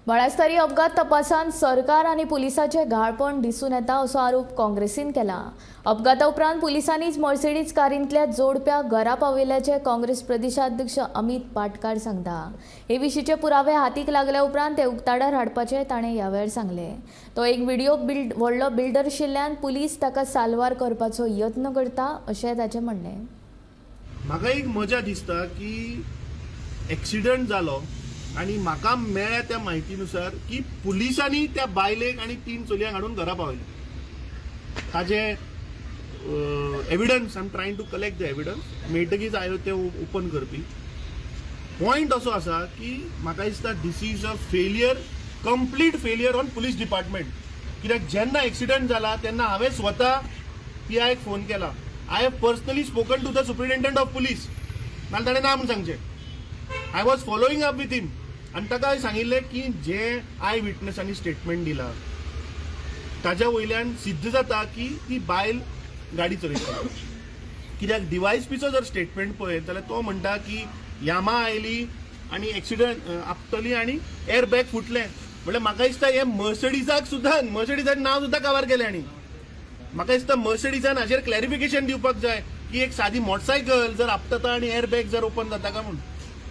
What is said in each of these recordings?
बाळास्तरी अपघात तपासांत सरकार आनी पुलिसाचें घाळपण दिसून येता असो आरोप काँग्रेसीन केला. अपघाता उपरांत पुलिसांनीच मर्सिडीज कारींतल्या जोडप्याक घरा पावयल्याचें काँग्रेस प्रदेशाध्यक्ष अमीत पाटकार सांगता. हे विशींचे पुरावे हातीक लागल्या उपरांत ते उक्ताडार हाडपाचें ताणें ह्या वेळार सांगलें. तो एक व्हिडिओ बिल्ड व्हडलो बिल्डर आशिल्ल्यान पुलीस ताका साल्वार करपाचो यत्न करता अशें ताचें म्हणणें. म्हाका एक मजा दिसता की एक्सिडंट जालो आनी म्हाका मेळ्ळ्या त्या म्हायतीनुसार की पुलिसांनी त्या बायलेक आनी तीन चलयांक हाडून घरा पावयले. ताजे evidence, I am trying to collect the evidence, मेळटकीच हांव तें ओपन करपी. पॉयंट असो आसा की म्हाका दिसता this is a failure, complete failure on police department. कित्याक जेन्ना एक्सिडंट जाला तेन्ना हांवें स्वता पी आयक फोन केला. I have personally spoken to the superintendent of police, नाल्यार ताणें ना म्हूण सांगचें. I was following up with him आनी ताका हांवें सांगिल्लें की जे I विटनसांनी स्टेटमेंट दिला ताज्या वयल्यान सिद्ध जाता की ती बायल गाडी चलयता. कित्याक डिवायसपीचो जर स्टेटमेंट पळयत जाल्यार तो म्हणटा की यामा आयली आनी एक्सिडंट आपटली आनी एअर बॅग फुटलें. म्हणल्यार म्हाका दिसता हे मर्सडीजाक सुद्दां, मर्सडीजाचें नांव सुद्दां काबार केलें. आनी म्हाका दिसता मर्सडीजान हाजेर क्लॅरिफिकेशन दिवपाक जाय की एक सादी मोटरसायकल जर आपटता आनी एअर बॅग जर ओपन जाता काय म्हूण.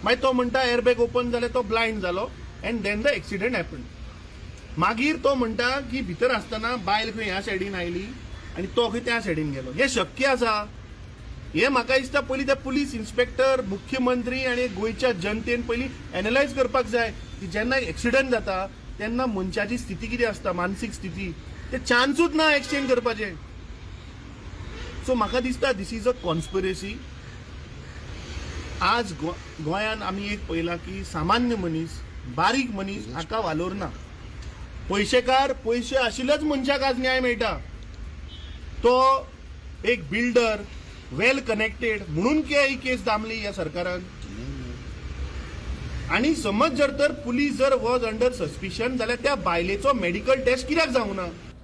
मागीर तो म्हणटा एअर बॅग ओपन जालें, तो ब्लायंड जालो and then the accident happen. मागीर तो म्हणटा की भितर आसतना बायल खंय ह्या सायडीन आयली आनी तो खंय त्या सायडीन गेलो. हें शक्य आसा? हें म्हाका दिसता पयलीं त्या पुलीस इन्स्पेक्टर, मुख्यमंत्री आनी गोंयच्या जनतेन पयलीं एनलायज करपाक जाय की जेन्ना एक्सिडंट जाता तेन्ना मनशाची स्थिती कितें आसता, मानसीक स्थिती. ते चान्सूच ना एक्सचेंज करपाचे. सो म्हाका दिसता this is a conspiracy. आज गोंयान आमी एक पळयलां की सामान्य मनीस, बारीक मनीस हाका वालोर ना. पयशेकार, पयशे आशिल्ल्याच मनशाक आज न्याय मेळटा. तो एक बिल्डर, वेल कनेक्टेड म्हणून के ही केस दामली ह्या सरकारान. आनी समज जर तर पुलीस जर वॉज अंडर सस्पिशन जाल्यार त्या बायलेचो मेडिकल टेस्ट कित्याक जावंक ना?